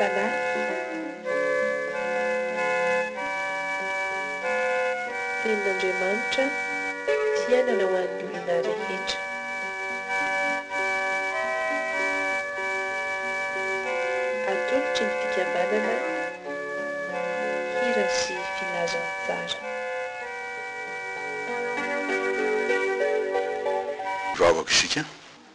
Fanahy. Tenin'Andriamanitra, fiainana ho an'ny olona rehetra. Atolotry ny fikambanana Hira sy Filazantsara. Hivavaka isika.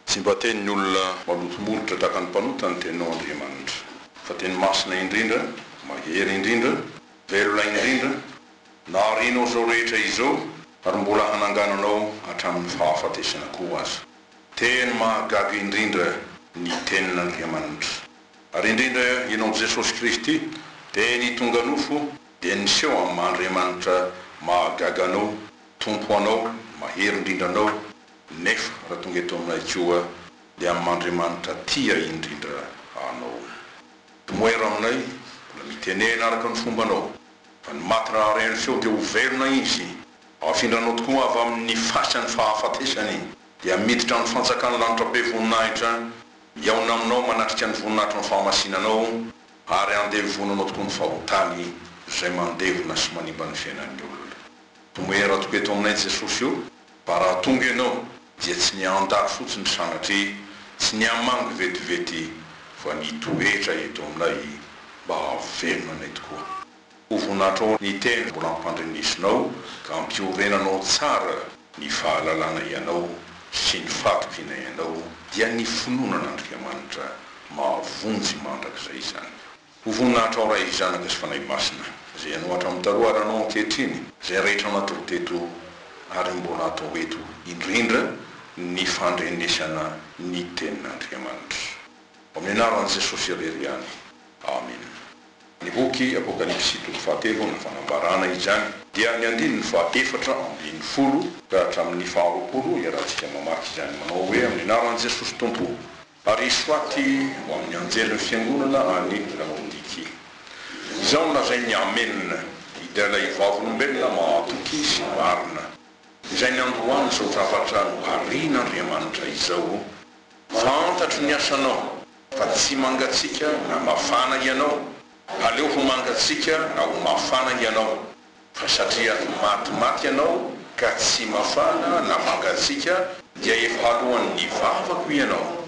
Tsy mba tenin'ny olona maloto molotra tahaka ny mpanota ny teninao Andriamanitra, fa teny masina indrindra, mahery indrindra, velona indrindra, naharianao izao rehetra izao ary mbola hanangananao hatramin'ny fahafatesana koa aza. Teny mahagaga indrindra ny tenin'Andriamanitra. Ary indrindra Ianao Jesosy Kristy, Teny tonga nofo, dia niseho amin'ny maha Andriamanitra mahagaga Anao, Tompo Anao, mahery indrindra Anao, Nefa raha tonga eto aminay koa dia amin'Andriamanitra tia indrindra anao. Tomoera aminay, mbola mitenena araka ny fombanao, fa ny maty raha re ny feo dia ho velona izy, afindranao tokoa avy amin'ny fasan'ny fahafatesany, dia miditra amin'ny fanjakan'ny lanitra be voninahitra, mihaona aminao manatrika ny voninahitry ny fahamasinanao, ary andevonanao tokoa ny fahotany izay mandevona sy manimba ny fiainan'ny olona. Tomoera tokoa eto aminay Jesosy o! Fa raha tonga ianao dia tsy ny handalo fotsiny sanatria, tsy ny hamangy vetivety fa ny hitoetra eto aminay mba hahavelona anay tokoa. Ho vonatrao ny teny mbola ampandrenesinao ka ampiorenanao tsara ny fahalalana ianao sy ny fatokiana ianao dia ny finoana an'Andriamanitra mahavonjy mandrakizay izany. Ho voninahitrao Ray, Zanaka sy Fanahy Masina, izay ianao hatramin'ny taloha ary anao ankehitriny, izay rehetra natao teto ary mbola atao eto, indrindra ny fandrenesana ny Tenin'Andriamanitra. Amin'ny anaran'i Jesosy irery ihany. Amena. Ny boky Apokalypsy toko fahatelo na Fanambarana izany dia ny andininy faha-14 ka hatramin'ny faharoapolo iarahantsika mamaky izany manao hoe amin'ny anaran'i Jesosy Tompo. Ary soaty ho amin'ny anjelin'ny fiangonana any Laodikia. Izao no lazain'ny Amena, ilay vavolombelona mahatoky sy marina, izay niandohan'izao zavatra noharian'Andriamanitra izao, Fantatro ny asanao, fa tsy mangatsiaka na mafana ianao, aleo ho mangatsiaka na ho mafana ianao. Fa satria matimaty ianao ka tsy mafana na mangatsiaka dia efa alohan'ny vavako ianao.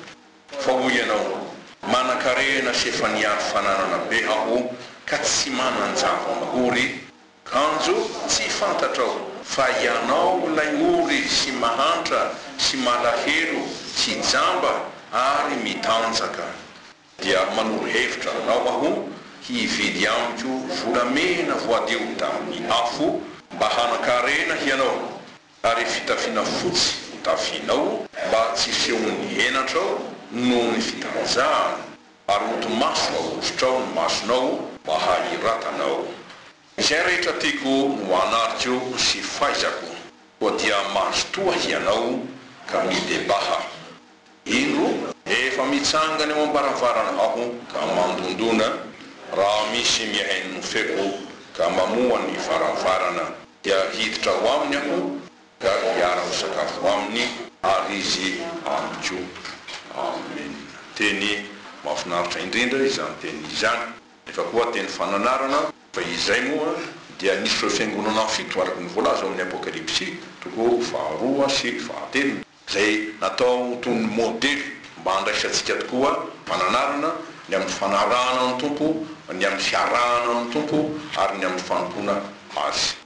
Fa hoy ianao, Manan-karena sy efa niary fananana be aho ka tsy manan-java-mahory, kanjo tsy fantatrao fa ianao ilay ory sy mahantra sy malahelo sy jamba ary mitanjaka. Dia manoro hevitra anao aho hividy amiko volamena voadio tamin'ny afo mba hanan-karena hianao, ary fitafiana fotsy hotafianao mba tsy hisehoan'ny henatrao noho ny fitanjahana, ary hodi-maso ahosotrao ny masonao mba hahiratanao. Izay rehetra tiako no anariko sy faizako, koa dia mazotoa hianao ka mibebaha. Indro, efa mitsangana eo am-baravarana aho ka mandondona, raha misy mihaino ny feoko ka mamoha ny varavarana, dia hiditra ao aminy aho ka hiara-misakafo aminy, ary izy amiko. Amena. Teny mahafinaritra indrindra izany teny izany, nefa koa teny fananarana, fa izay moa dia nisy ireo fiangonana fito araka ny voalaza ao amin'ny Apokalypsy toko faharoa sy fahatelo. izay natao ho toy ny modely mba handraisantsika tokoa fananarana ny amin'ny fanarahana ny Tompo, ny amin'ny fiarahana amin'ny Tompo ary ny amin'ny fanompoana Azy.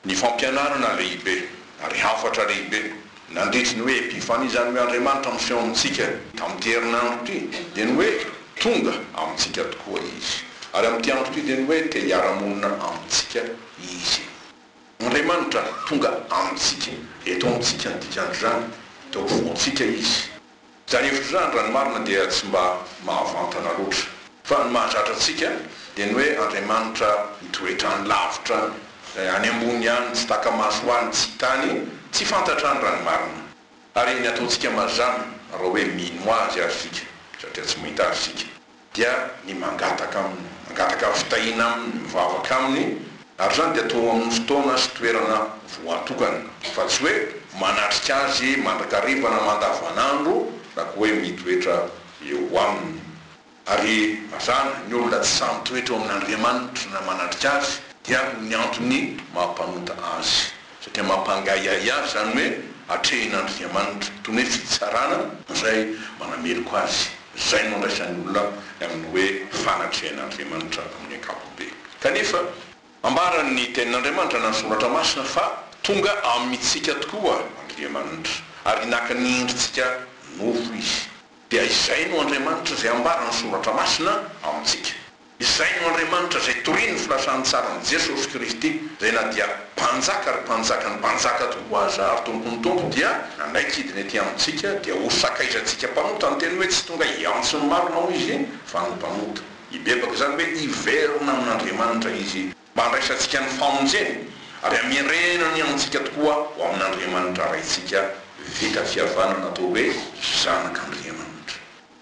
Ny fampianarana lehibe ary hafatra lehibe nandritry ny hoe Epifania, izany hoe Andriamanitra miseho amintsika tamin'ity herinandro ity, dia ny hoe tonga amintsika tokoa Izy. Ary amin'ity andro ity dia ny hoe te hiara-monina amintsika Izy. Andriamanitra tonga amintsika, eto amintsika ny dikan'izany, eto afovoantsika Izy. Izany hevitra izany raha ny marina dia tsy mba mahavantana loatra. Fa ny mahazatra antsika dia ny hoe Andriamanitra mitoetra any lavitra any, any ambony any, tsy taka-maso any, tsy hita any, tsy fantatra any raha ny marina. Ary ny ataontsika mazàna raha hoe mino Azy ary isika, satria tsy mahita Azy isika, dia ny mangataka Aminy, mangataka fitahiana Aminy, mivavaka Aminy, ary izany dia atao amin'ny fotoana sy toerana voatokana, fa tsy hoe manatrika Azy mandrakariva na mandavanandro na koa hoe mitoetra eo Aminy. Ary mazàna, ny olona tsy sahy mitoetra eo amin'Andriamanitra na manatrika Azy dia ny antony maha mpanota azy. Satria mampangahiahy azy izany hoe atrehin'Andriamanitra, toy ny hoe fitsarana izay manameloka azy. Izay no andraisan'ny olona ny amin'ny hoe fanatrehan'Andriamanitra amin'ny ankapobeny. Kanefa, ambaran'ny Tenin'Andriamanitra na ny Soratra Masina fa tonga amintsika tokoa Andriamanitra, ary naka ny endritsika nofo Izy. Dia izay no Andriamanitra izay ambaran'ny Soratra Masina amintsika. Izay no Andriamanitra izay torian'ny filazantsaran'i Jesosy Kristy, izay na dia Mpanjaka ary Mpanjakan'ny mpanjaka tokoa aza ary Tompon'ny tompo dia nanaiky hidina ety amintsika dia ho sakaizantsika mpanota. Niteny hoe tsy tonga hiantso ny marina hoy Izy fa ny mpanota. Hibebaka izany hoe hiverina amin'Andriamanitra Izy mba handraisantsika ny famonjeny ary hamerenany antsika tokoa ho amin'Andriamanitra Raintsika vita fihavanana atao hoe zanak'Andriamanitra.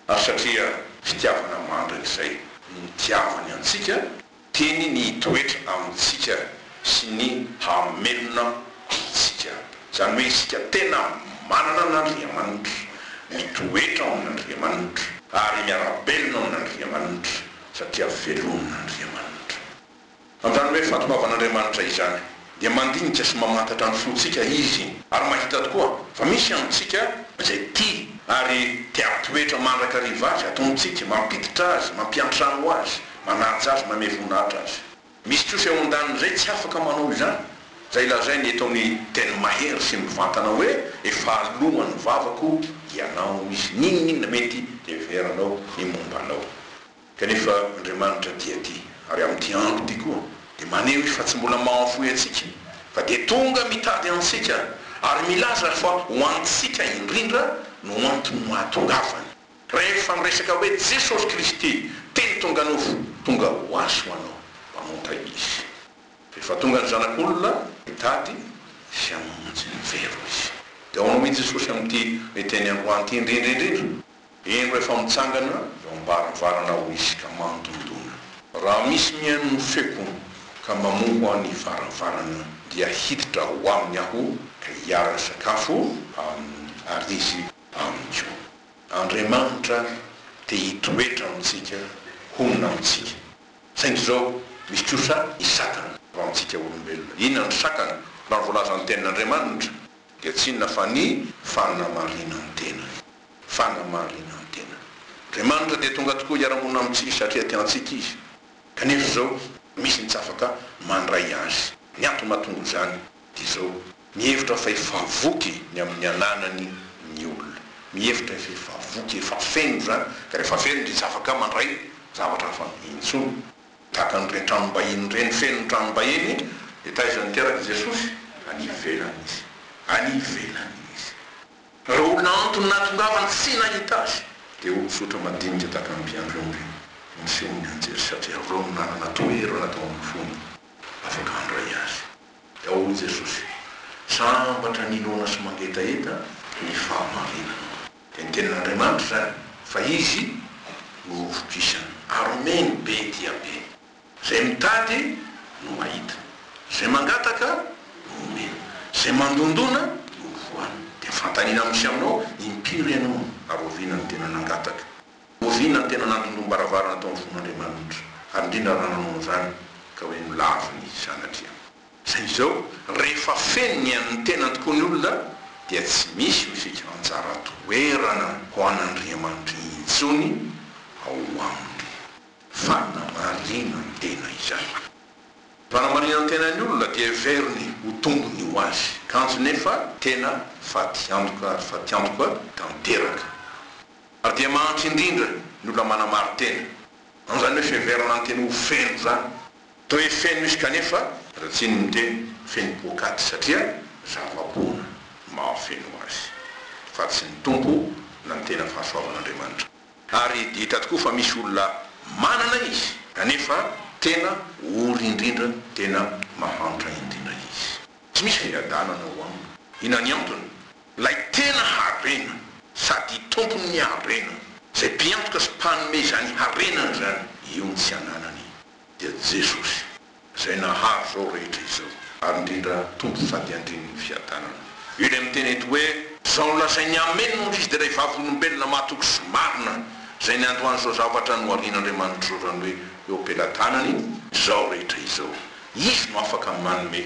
Ary satria fitiavana mandrakizay no nitiavany antsika, tiany ny hitoetra amintsika sy ny hamelona antsika. Izany hoe isika tena manana an'Andriamanitra, mitoetra ao amin'Andriamanitra, ary miara-belona ao amin'Andriamanitra, satria velomin'Andriamanitra. Amin'izany hoe fahatongavan'Andriamanitra izany, dia mandinika sy mamantatra ny fontsika Izy, ary mahita tokoa fa misy amintsika izay tia ary te hampitoetra mandrakariva Azy ato amintsika, mampiditra Azy, mampiantrano Azy, manaja Azy, manome voninahitra Azy. Misy kosa eo andanin'izay tsy afaka manao izany, izay lazainy eto amin'ny teny mahery sy mivantana hoe, Efa alohan'ny vavako Ianao Izy, n'inon'inona mety heveranao ny momba anao. Kanefa Andriamanitra dia tia, ary amin'ity andro ity koa dia maneho Izy fa tsy mbola mahafoy antsika, fa dia tonga mitady antsika ary milaza fa ho antsika indrindra no antony mahatongavany. Rehefa miresaka hoe Jesosy Kristy, Teny tonga nofo, tonga ho ahy sy ho anao, mpanota Izy. Rehefa tonga ny Zanak'olona, hitady sy hamonjy ny very Izy. Dia ao anao mihitsy Jesosy amin'ity teny androany ity indrindra indrindra. Indro efa mitsangana eo am-baravarana izy ka mandondona. Raha misy mihaino ny feoko ka mamoha ny varavarana dia hiditra ho aminy aho ka hiara-sakafo aminy ary izy amiko. Andriamanitra te hitoetra amintsika, honina amintsika. Saingy izao, misy kosa ny sakana ho amintsika olombelona. Inona ny sakana? Raha ny voalazan'ny Tenin'Andriamanitra dia tsy inona fa ny fanamarinan-tena. Fanamarinan-tena. Andriamanitra dia tonga tokoa hiara-monina amintsika satria tia antsika Izy. Kanefa izao, misy ny tsy afaka mandray Azy. Ny antony mahatonga izany dia izao, mihevitra fa efa voky ny amin'ny ananany ny olona. Mihevitra fa efa voky, efa feno izany, ka rehefa feno dia tsy afaka mandray zavatra hafa intsony. Tahaka an'ireny tranom-bahiny ireny, feno ny tranom-bahiny, dia taiza no teraka i Jesosy? Any ivelany Izy. Any ivelany Izy. Raha olona antony nahatongavany tsy nahita azy, dia olon-tsotra madinika tahaka ny mpiandry omby no nisehoan'ny anjely satria ireo no nanana toerana tao amin'ny fony afaka handray azy. Dia hoy Jesosy, Sambatra ny noana sy mangetaheta ny fahamarinana. Dia ny tenin'Andriamanitra izany, fa Izy no hovokisana ary omeny be dia be. Izay mitady no mahita. Izay mangataka no omena. Izay mandondona no vohana. Dia fanontaniana misy aminao, impiry ianao ary oviana no tena nangataka? Oviana no tena nandondom-baravarana tao amin'ny fon'Andriamanitra? Ary indrindra raha nanao an'izany ka hoe nolaviny Izy sanatria. Saingy izao, rehefa feno ny an'ny tenany tokoa ny olona dia tsy misy hoy isika anjara toerana ho an'Andriamanitra intsony ao aminy. Fanamarinan-tena izany. Fanamarinan-tena ny olona dia heveriny ho tombony ho azy, kanjo nefa tena fatiantoka ary fatiantoka tanteraka. Ary dia mahantra indrindra ny olona manamarin-tena. Amin'izany hoe fiheverana ny tena ho feno izany. Toa hoe feno izy kanefa, raha tsy ny miteny, feno poakaty satria zava-poana no mahafeno azy, fa tsy ny Tompo na ny tena fahasoavan'Andriamanitra. Ary dia hita tokoa fa misy olona manana izy, kanefa tena ory indrindra, tena mahantra indrindra izy. Tsy misy fiadanana ao aminy. Inona ny antony? Ilay tena harena, sady tompon'ny harena, izay mpiantoka sy mpanome izany harenana izany, io no tsy ananany, dia Jesosy. Izay nahary izao rehetra izao, ary indrindra Tompo sady Andrianin'ny fiadanana. Io ilay miteny eto hoe, Izao nolazain'i Amen hoy izy dia ilay vavolombelona mahatoky sy marina, Izay niandohan'izao zavatra noharian'Andriamanitra izao, izany hoe eo am-pelatanany izao rehetra izao. Izy no afaka manome,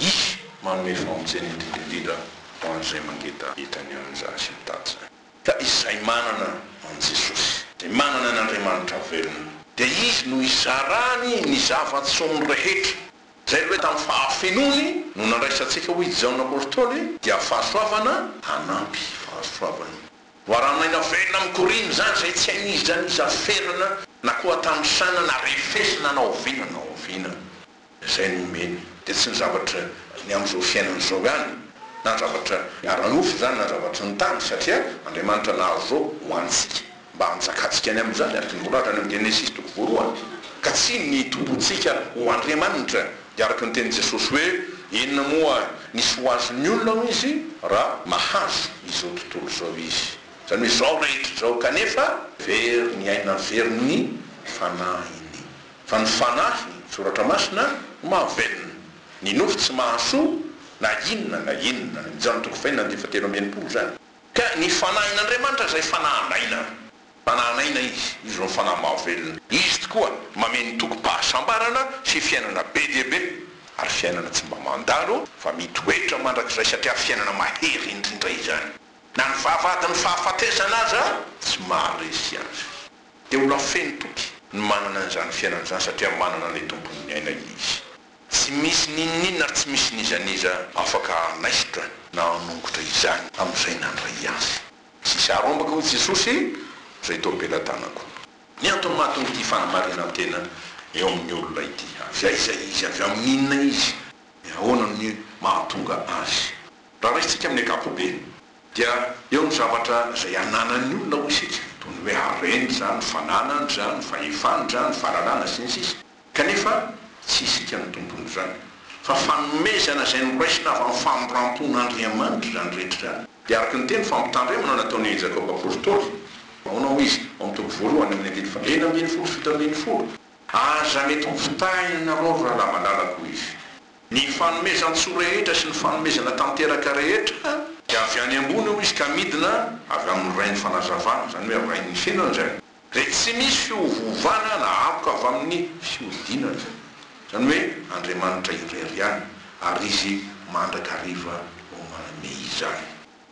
Izy manome famonjena indrindra indrindra ho an'izay mangetaheta ny amin'izany sy mitady izany. Ka izay manana an'i Jesosy, izay manana an'Andriamanitra velona, dia Izy no hizarany ny zava-tsoany rehetra. Izay hoe tamin'ny fahafenoany no nandraisantsika, hoy i Jaona Apostoly, dia fahasoavana hanampy fahasoavana. Loharanon'aina velona mikoriana izany izay tsy hain'iza n'iza ferana na koa tanisana na refesina na oviana na oviana. Izay nomeny dia tsy ny zavatra ny amin'izao fiainana izao ihany, na ny zavatra ara-nofo izany na ny zavatry ny tany, satria Andriamanitra nahazo izao ho antsika mba hanjakantsika ny amin'izany, araka ny voalaza any amin'ny Genesisy toko voalohany, ka tsy ny hitompoantsika ho Andriamanitra, dia araka ny tenin'i Jesosy hoe, Inona moa ny soa azon'ny olona, hoy Izy, raha mahazo izao tontolo izao izy, izany hoe izao rehetra izao, kanefa very ny aina, very ny fanahiny. Fa ny fanahy, soratra masina, no mahavelona. Ny nofo tsy mahasoa na inona na inona. Jaona toko fahenina andininy fahatelo amby 60 izany. Ka ny fanahin'Andriamanitra izay fanahin'aina. Fanahin'aina Izy. Izy no fanahy mahavelona. Izy tokoa mameno tokim-pahasambarana sy fiainana be dia be. Ary fiainana tsy mba mandalo fa mitoetra mandrakizay satria fiainana mahery indrindra izany. Na ny vavahadin'ny fahafatesana aza tsy maharesy azy. Dia olona feno toky ny manana an'izany fiainana izany satria manana an'ilay Tompon'ny aina izy. Tsy misy n'inon'inona ary tsy misy n'iza n'iza afaka hanaisotra na hanongotra izany amin'izay nandray azy. Tsisy harombaka hoy Jesosy izay teo am-pelatanako. Ny antony mahatonga ity fanamarinan-tena eo amin'ny olona ity, avy aiza izy, avy amin'inona izy, ahoana no mahatonga azy? Raha raisintsika amin'ny ankapobeny, Dia eo ny zavatra izay ananan'ny olona hoy isika, toy ny hoe hareny izany, fananany izany, fahefany izany, fahalalana, sy ny sisa Kanefa tsy isika no tompon'izany, fa fanomezana izay noraisina avy amin'ny famindram-pon'Andriamanitra izany rehetra izany. Dia araka ny teny fampitandremana nataon'i Jakoba Apostoly, ahoana hoy izy, ao amin'ny toko voalohany amin'ny andininy faha 16 sy 17, Aza mety hofitahina ianareo ry rahalahy malalako, hoy izy. Ny fanomezan-tsoa rehetra sy ny fanomezana tanteraka rehetra dia avy any ambony, hoy izy, ka midina avy amin'ny Rain'ny fanazavana, izany hoe Rain'ny fiainana izany, izay tsy misy fiovaovana na aloka avy amin'ny fihodinana, izany hoe Andriamanitra irery ihany, ary Izy mandrakariva no manome izany.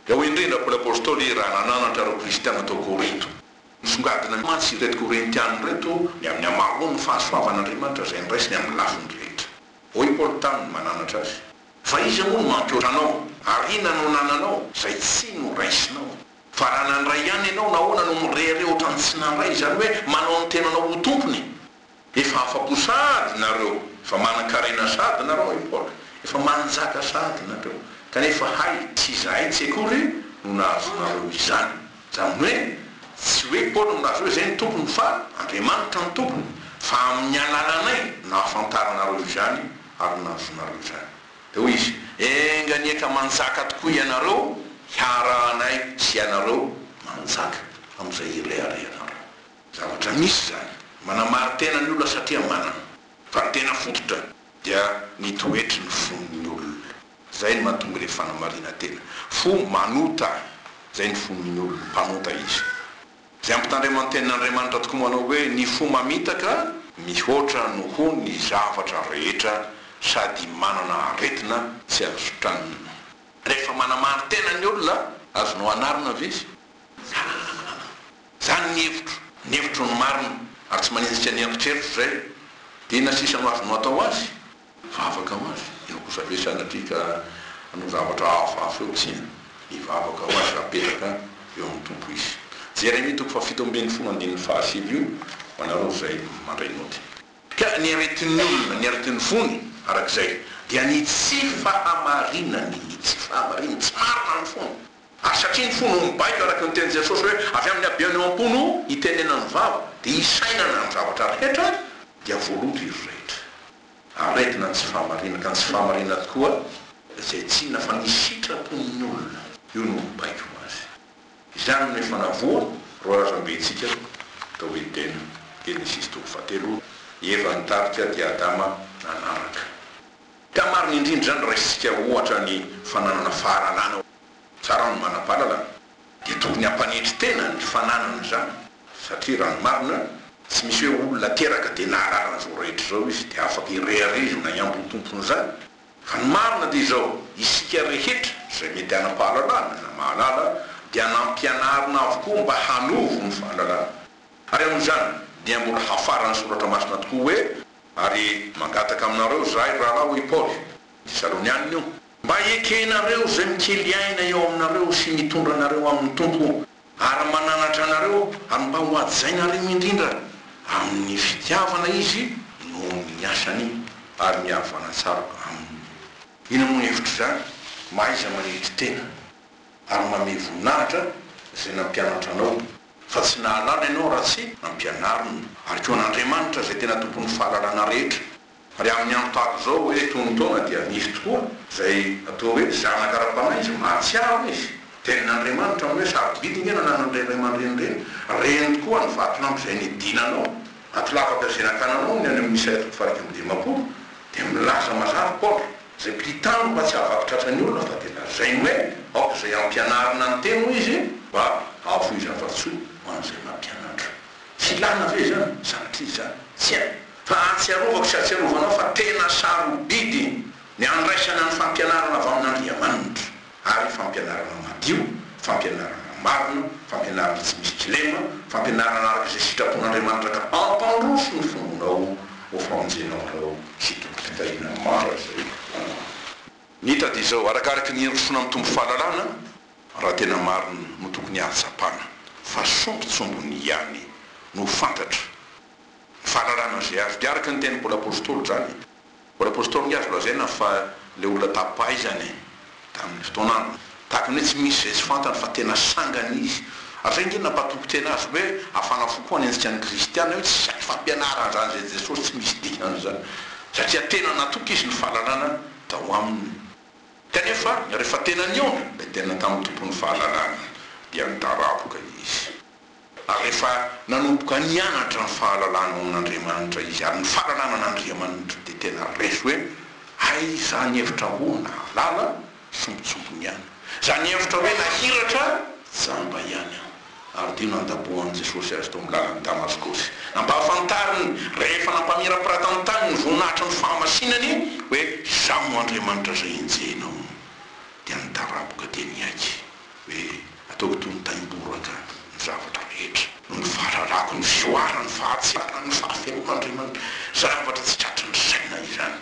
Eo indrindra Paoly Apostoly raha nananatra ireo kristiana tao Korinto. Nisongadina mantsy ireto Korintiana ireto ny amin'ny hamaroan'ny fahasoavan'Andriamanitra izay noraisiny amin'ny lafiny rehetra. Hoy Paoly taminy mananatra azy, Fa iza moa no mampihoatra anao, ary inona no anananao, izay tsy noraisinao? Fa raha nandray ihany ianao, nahoana no mirehareha ohatran'ny tsy nandray, izany hoe manao ny tenanao ho tompony? Efa afa-po sahady nareo, efa manan-karena sahady nareo, hoy Paoly, efa manjaka sahady nareo, kanefa hay tsy izahay tsy akory no nahazoanareo izany. Izany hoe, tsy hoe Paoly no milaza hoe izay no tompony fa Andriamanitra no tompony, fa amin'ny alalanay no nahafantaranareo izany ary nahazoanareo izany. Dia hoy izy, Enga anie ka manjaka tokoa ianareo, hiarahanay sy ianareo manjaka amin'izay ireharehanareo. Zavatra misy izany. Manamari-tena ny olona satria manana. Fa ny tena fototra dia ny toetry ny fon'ny olona. Zay no mahatonga ilay fanamarinan-tena. Fo manota, zay ny fon'ny olona, mpanota izy. Izay ampitandreman'ny tenin'Andriamanitra tokoa manao hoe ny fo mamitaka mihoatra noho ny zavatra rehetra sady manana aretina tsy azo sitranina. Rehefa manamarin-tena ny olona, azonao anarina ve izy? Aa! Zany ny hevitro, ny hevitro no marina ary tsy manenjika ny eritreritro zay. Dia inona sisa no azonao atao azy? Vavaka ho azy, eo kosa ve sanatria ka hanao zavatra hafahafa eo? Tsia, mivavaka ho azy apetraka eo amin'ny Tompo izy. Jeremia toko fahafito ambin'ny folo andininy fahasivy io ho anareo izay mandray naoty. Ka ny aretin'ny olona, ny aretin'ny fony, arak'izay, dia ny tsy fahamarinany, ny tsy fahamarinany, tsy marina ny fony. Ary satria ny fo no mibaiko araka ny tenin'i Jesosy hoe avy amin'ny habeany ao am-po no itenenan'ny vava, dia isainana ny zavatra rehetra, dia voaloto izy rehetra. Aretina ny tsy fahamarinana, ka ny tsy fahamarinana tokoa izay tsy inona fa ny sitrapon'ny olona, io no mibaiko azy. Izany no efa navoa ireo razambentsika tao Edena, Genesisy toko fahatelo, Eva nitarika dia Adama nanaraka. Ka marina indrindra izany raisintsika ohatra ny fananana fahalalana. Tsara ny manam-pahalalana. Dia tokony hampanetry tena ny fananana izany. Satria raha ny marina, tsy misy hoe olona teraka dia nahalala an'izao rehetra izao izy dia afaka hirehareha izy na hiambo ho tompon'izany. Fa ny marina dia izao, isika rehetra izay mety hanam-pahalalana na mahalala dia nampianarina avokoa mba hanovo ny fahalalana. Ary amin'izany dia mbola hafaran'ny Soratra Masina tokoa hoe, Ary mangataka aminareo izahay ry rahalahy, hoy i Paoly, Tesalonianina io, mba hekenareo izay mikely aina eo aminareo sy mitondra anareo amin'ny Tompo, ary mananatra anareo, ary mba ho hajainareo indrindra amin'ny fitiavana izy noho ny asany ary mihavana tsara aminy. Inona moa ny hevitr'izany? Mahaiza manetry tena ary manome voninahitra izay nampianatra anao, fa tsy nahalala ianao raha tsy nampianarina, ary koa an'Andriamanitra izay tena tompon'ny fahalalana rehetra. Ary amin'ny andro tahaka izao hoe tonon-taona dia misy tokoa izay atao hoe zanaka ara-panahy izy, mahatsiaro izy. Tenin'Andriamanitra amin'ny hoe sarobidy nge nananan'ireny ray aman-dreny ireny. Reny tokoa ny vatolampy izay nidinanao, ato lavaka izay nakana anao ny any amin'ny Isaia toko faha-51 dia milaza mazava Paoly, izay mpitandro mba tsy hahavaky tratra ny olona fa dia lazainy hoe aoka izay hampianarina ny teny hoy izy mba hahafoy zava-tsoa ho an'izay mampianatra. Filana ve izany? Sanatria izany. Tsia. Fa ahatsiarovako sy ahatsiarovanao fa tena sarobidy ny handraisana ny fampianarana avy amin'Andriamanitra, ary fampianarana madio, fampianarana marina, fampianarana tsy misy kilema, fampianarana araka izay sitrapon'Andriamanitra ka hampandroso ny finoanao ho famonjena anao sy tompom-pitahiana mandrakizay ho anao. Ny hita dia izao, arakaraky ny hirosoana mitombo fahalalana, raha tena marina no tokony hahatsapana fa sombintsombiny ihany no fantatra, ny fahalalana izay azo, dia araka ny tenin'i Paoly Apostoly izany, Paoly Apostoly ange azo lazaina fa ilay olona tapaizana e, tamin'ny fotoan'androny, tahaka ny hoe tsy misy izay tsy fantany fa tena sangany izy, ary izay ange no nampatoky tena azy hoe hafana fo koa hanenjika ny kristiana hoe tsy izany fampianarana izany izay Jesosy tsy misy dikany izany, satria tena natoky izy ny fahalalana tao aminy. Kanefa rehefa tena nihaona ilay tena tamin'ny Tompon'ny fahalalana dia nidaraboka izy. Ary rehefa nanomboka nianatra ny fahalalana ao amin'Andriamanitra izy ary ny fahalalana an'Andriamanitra dia tena resy hoe hay izany hevitra ho nahalala sombintsombiny ihany. Izany hevitra hoe nahiratra jamba ihany aho. Ary dia nandabohan'i Jesosy azy tao amin'ny lalan'i Damaskosy. Nampahafantariny, rehefa nampamirapirata ny tany ny voninahitry ny fahamasinany, hoe, Izaho no Andriamanitra izay enjehinao. Dia nidaraboka dia niaiky hoe, Ataoko toy ny taim-boraka ny zavatra rehetra, noho ny fahalalako ny fihoaran'ny fahatsarany, ny fahafenoan'Andriamanitra. Zavatra tsy tratry ny saina izany.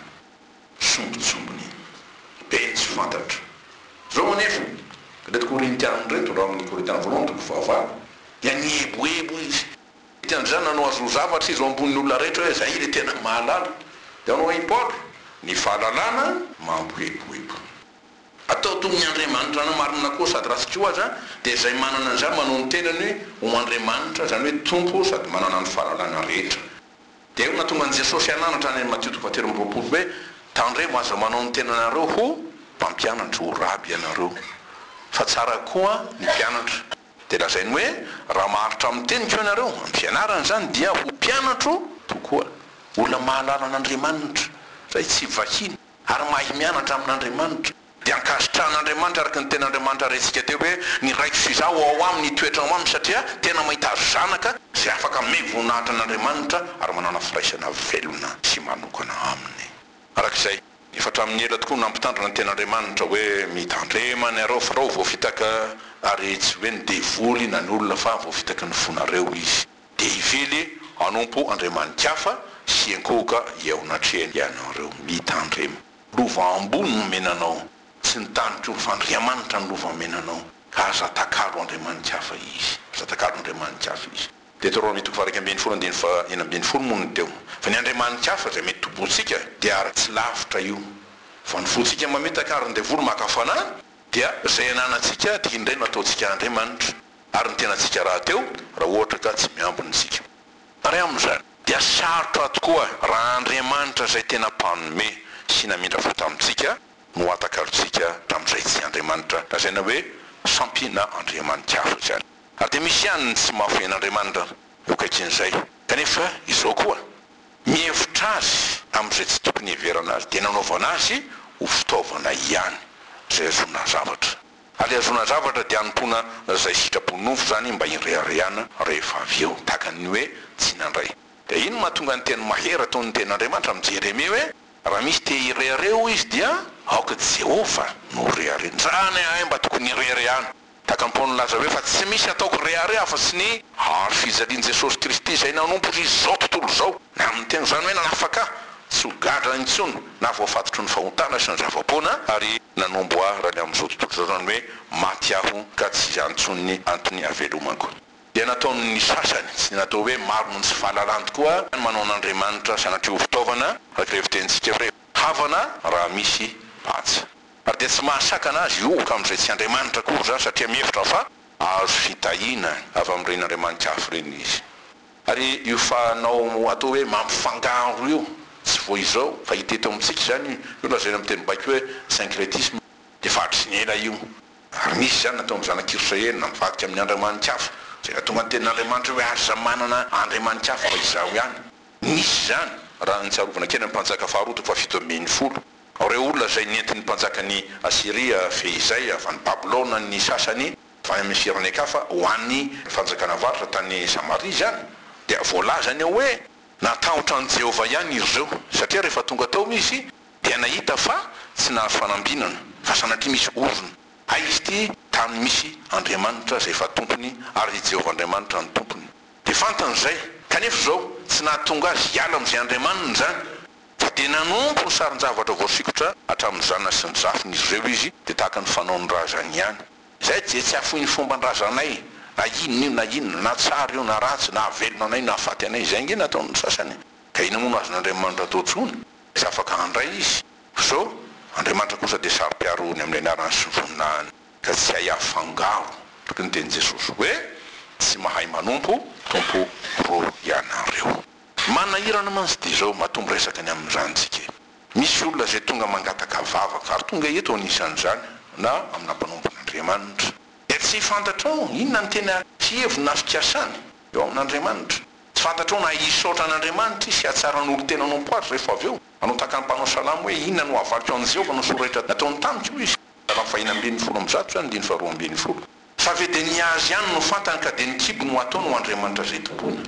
Sombintsombiny be ny tsy fantatra. Izao anefa, ireto Korintiana ireto, raha amin'ny Korintiana voalohany toko fahavalo, dia nieboebo izy. Dikan'izany nanao azy ho zavatra izy ho ambonin'ny olona rehetra hoe izay ilay tena mahalala. Dia hoy i Paoly, Ny fahalalana mampieboebo. Atao toy ny andriamanitra na marina koa sady ratsy koa aza, dia izay manana an'izany manao ny tenany ho andriamanitra, izany hoe tompo sady manana ny fahalalana rehetra. Dia eo no nahatonga an'i Jesosy hananatra any Matio toko fahatelo amby 20 hoe, Tandremo aza manao ny tenanareo ho mpampianatra, ho raby ianareo, fa tsara koa ny mpianatra. Dia lazainy hoe, Raha maharitra amin'ny teniko ianareo, amin'ny fianarana izany, dia ho mpianatro tokoa. Olona mahalala an'Andriamanitra, izay tsy vahiny, ary mahay mianatra amin'Andriamanitra. Dia ankasitrahan'Andriamanitra araka ny tenin'Andriamanitra rentsika teo hoe, Ny Raiko sy Izaho ao aminy, hitoetra ao aminy, satria tena mahita zanaka izay afaka hanome voninahitra an'Andriamanitra ary manana firaisana velona sy manokana aminy. Araka izay, efa hatramin'ny ela tokoa no nampitandrina ny tenin'Andriamanitra hoe, Mitandrema ianareo farao voafitaka, ary tsy hoe ny devoly na ny olona fa voafitaky ny fonareo izy. Dia hivily hanompo andriamani-kafa sy hiankohoka eo anatrehany ianareo. Mitandrema. Lova ambony no omena anao, tsy ny tany koa, fa Andriamanitra no lova omena anao, ka aza atakalo andriamani-kafa Izy, aza atakalo andriamani-kafa Izy. Deteronomia toko faha-11 andininy faha-16 moa no teo. Fa ny andriamani-kafa izay mety tompointsika dia ary tsy lavitra io. Fa ny fontsika mamitaka ary ny devoly maka fanahy dia izay ananantsika dia indray no ataontsika andriamanitra, ary ny tenantsika rahateo raha ohatra ka tsy miambina isika. Ary amin'izany, dia sarotra tokoa raha Andriamanitra izay tena Mpanome sy namindra fo tamintsika no hatakalontsika tamin'izay tsy Andriamanitra lazaina hoe sampy na andriamani-kafa izany. Ary dia misy ihany ny tsy mahafoy an'Andriamanitra eo akaikin'izay. Kanefa izao koa, mihevitra Azy amin'izay tsy tokony hiheverana Azy, dia nanaovana Azy ho fitaovana ihany izay ahazoana zavatra. Ary ahazoana zavatra dia hanompoana izay sitrapon'ny nofo izany mba hireharehana rehefa avy eo. Tahaka ny hoe tsy nandray. Dia ino no mahatonga ny teny mahery ataon'ny tenin'Andriamanitra amin'i Jeremia hoe, Raha misy te hirehareha hoy izy dia aoka Jehovah no ho reharehany. Izany ahay mba tokony hireharehana. Tahaka an'i Paoly nilaza hoe fa tsy misy ataoko rehareha afa-tsy ny hazo fijalian'i Jesosy Kristy izay nanompo izao tontolo izao. Ny amin'ny tena, izany hoe nanafaka ahy tsy ho gadra intsony na voafatotry ny fahotana sy ny zava-poana ary nanombo ahy raha ny amin'izao tontolo izao, izany hoe maty aho ka tsy izany intsony ny antony havelomako. Dia nataon'ny sasany, tsy natao hoe maro noho ny tsy fahalalany tokoa, ny manao an'Andriamanitra sanatria ho fitaovana, araka ilay fitenintsika hoe havana raha misy patsa. Ary dia tsy mahasakana azy hihohoka amin'izay tsy Andriamanitra akory izany satria mihevitra fa ahazo fitahiana avy amin'ireny andriamani-kafa ireny izy. Ary io fanao atao hoe mampifangaro io, tsy vao izao fa hita eto amintsika izany io, io lazaina amin'ny teny baiko hoe syncrétisme, dia efa hatry ny ela io. Ary nisy izany natao amin'ny zanak'Israely na mivadika amin'ny andriamani-kafa, izay nahatonga ny tenin'Andriamanitra hoe aza manana andriamani-kafa fa Izaho ihany. Nisy izany, raha ny tsarovana kely ny Mpanjaka faharoa toko fahafito ambinifolo. Ireo olona izay nentin'ny mpanjakan'i Asyria fehizay avy any Babylona ny sasany avy any amin'ny firenen-kafa ho any fanjakana avaratra tany Samaria izany, dia voalazany ao hoe natahotra an'i Jehovah ihany ireo, satria rehefa tonga tao izy dia nahita fa tsy nahazo fanambinana, fa sanatria misy orona. Hay izy ity tany misy Andriamanitra izay efa tompony, ary i Jehovah Andriamanitra no tompony. Dia fantany izay, kanefa izao tsy nahatonga azy hiala amin'izay Andriamaniny izany. Fa dia nanompo ny sarin-javatra voasikotra hatramin'ny zanany sy ny zafiny izy ireo izy, dia tahaka ny fanaon'ny razany ihany. Izahay dia tsy hahafoy ny fomban-drazanay, na inona io na inona, na tsara io na ratsy, na hahavelona anay na hahafaty anay. Izay ange no ataon'ny sasany. Ka inona moa no azon'Andriamanitra atao intsony? Tsy afaka handray izy. Fa izao, Andriamanitra kosa dia saro-piaro ny amin'ny anarany sy ny voninahiny, ka tsy hay afangaro, araka ny tenin'i Jesosy hoe, Tsy mahay manompo tompo roa ianareo. Manahirana mantsy dia izao, matoa miresaka ny amin'izany tsika e. Misy olona izay tonga mangataka vavaka, ary tonga eto anisan'izany, na amina mpanompon'Andriamanitra. Dia tsy fantatrao inona ny tena fiheviny na fikasany eo amin'Andriamanitra. Tsy fantatrao na hisaotra an'Andriamanitra izy sy hahatsara ny olon-tena hanompo azy rehefa avy eo. Manao tahaka ny mpanao salamo hoe, Inona no havaliko an'i Jehovah noho soa rehetra nataony tamiko? hoy izy. Salamo fahenina ambinifolo amby zato izany, andininy faharoa ambinifolo. Fa ve dia ny azy ihany no fantany ka dia ny kibo no ataony ho Andriamanitra izay tompoina?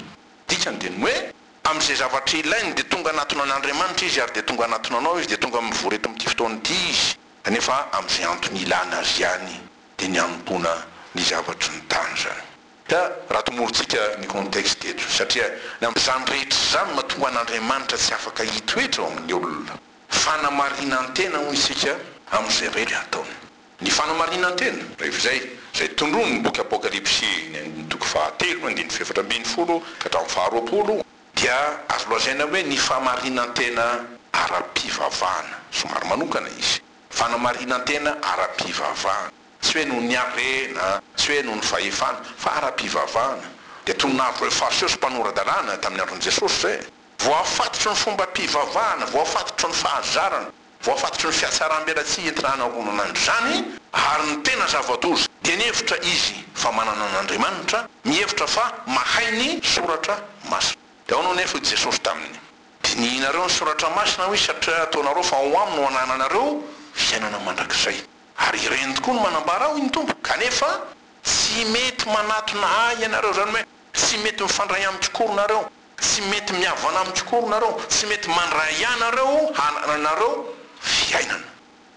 Dikany dia ny hoe, amin'izay zavatra ilainy dia tonga hanatona an'Andriamanitra izy ary dia tonga hanatona anao izy dia tonga mivory eto amin'ity fotoana ity izy kanefa amin'izay antony ilana azy ihany dia ny hanompoana ny zavatry ny tany izany. Ka raha tomorintsika ny contexte eto satria ny amin'izany rehetra izany no mahatonga an'Andriamanitra tsy afaka hitoetra ao amin'ny olona. Fanamarinan-tena hoy isika amin'izay rehetra ataony. Ny fanamarinan-tena, rehefa izay, izay tondroin'ny boky Apokalypsy ny andininy toko fahatelo, andininy fahefatra ambinifolo ka hatramin'ny faharoapolo, dia azo lazaina hoe ny fahamarinan-tena ara-pivavahana. Somary manokana izy. Fanamarinan-tena ara-pivavahana. Tsy hoe noho ny harena, tsy hoe noho ny fahefana, fa ara-pivavahana. Dia toy ny nahazo ireo Fariseo sy mpanora-dalàna tamin'ny andron'i Jesosy izay. Voafatotry ny fombam-pivavahana, voafatotry ny fahazarana. Voafatotry ny fihatsaram-belatsihy entina hanaronana an'izany, ary ny tena zava-doza dia nihevitra izy fa manana an'Andriamanitra, mihevitra fa mahay ny Soratra Masina. Dia ahoana anefa hoy Jesosy taminy? Dinihinareo ny Soratra Masina, hoy Izy, satria ataonareo fa ao aminy no anananareo fiainana mandrakizay. Ary ireny tokoa no manambara Ahy, hoy ny Tompo, kanefa tsy mety manatona Ahy ianareo, izany hoe tsy mety mifandray amiko akory nareo. Tsy mety mihavana amiko akory nareo, tsy mety mandray ahy nareo hanananareo fiainana.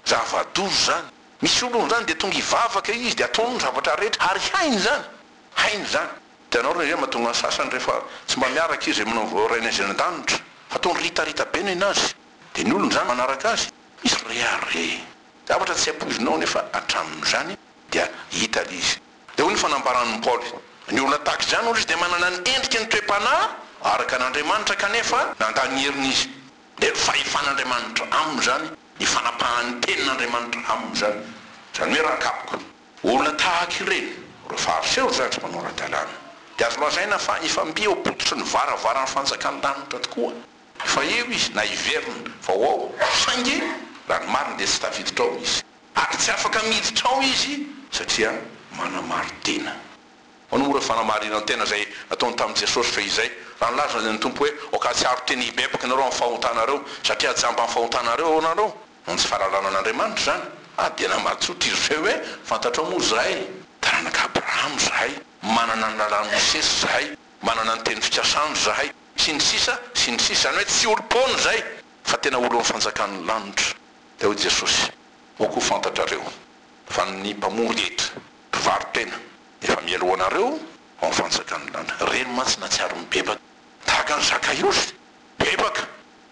Zava-doza izany. Misy olona izany dia tonga hivavaka izy dia ataony ny zavatra rehetra ary hainy izany. Hainy izany. Hitanao re izay mahatonga ny sasany rehefa tsy mba miaraka izy manao vao Rainay izay any an-danitra. Ataony ritarita be nenazy. Dia ny olona izany manaraka azy. Misy rehareha. Zavatra tsy ampoizinao nefa hatramin'izany dia hita ilay izy. Dia hoy ny fanambaran'i Paoly, Ny olona tahaka izany, hoy izy, dia manana ny endriky ny toe-panahy araka an'Andriamanitra, kanefa nandà ny heriny izy. Dia ny fahefan'Andriamanitra aminy izany, ny fanapahan'ny tenin'Andriamanitra aminy izany. Izany hoe raha kapoka. Olona tahaka ireny, ireo Fariseo izany sy mpanao ara-dalàna, dia azo lazaina fa efa mby eo am-pototry ny varavaran'ny fanjakan'ny lanitra tokoa. Efa eo izy, na hiverina fa ho ao, saingy raha ny marina dia tsy tafiditra ao izy. Ary tsy afaka miditra ao izy satria manamarin-tena. Ahoana moa ireo fanamarinan-tena izay nataony tamin'i Jesosy fehizay? Raha nilaza ny Tompo hoe, Aoka hahatsiaro tena hibebaka ianareo amin'ny fahotanareo, satria jamba amin'ny fahotanareo ianareo, noho ny tsy fahalalana an'Andriamanitra izany. Ah, dia namatsotra izy ireo hoe, Fantatrao moa izahay, taranak'i Abrahama izahay, manana ny lalàn'i Mosesy izahay, manana ny teny fikasana izahay, sy ny sisa, sy ny sisa. Izany hoe tsy olom-poana izahay, fa tena olon'ny fanjakan'ny lanitra. Dia hoy Jesosy, Moa koa fantatrareo fa ny mpamory hetra, mpivaro-tena, efa mialoha anareo ao amin'ny fanjakan'ny lanitra. Ireny mantsy nahatsiaro mibebaka, tahaka an'i Zakaiosy, bebaka,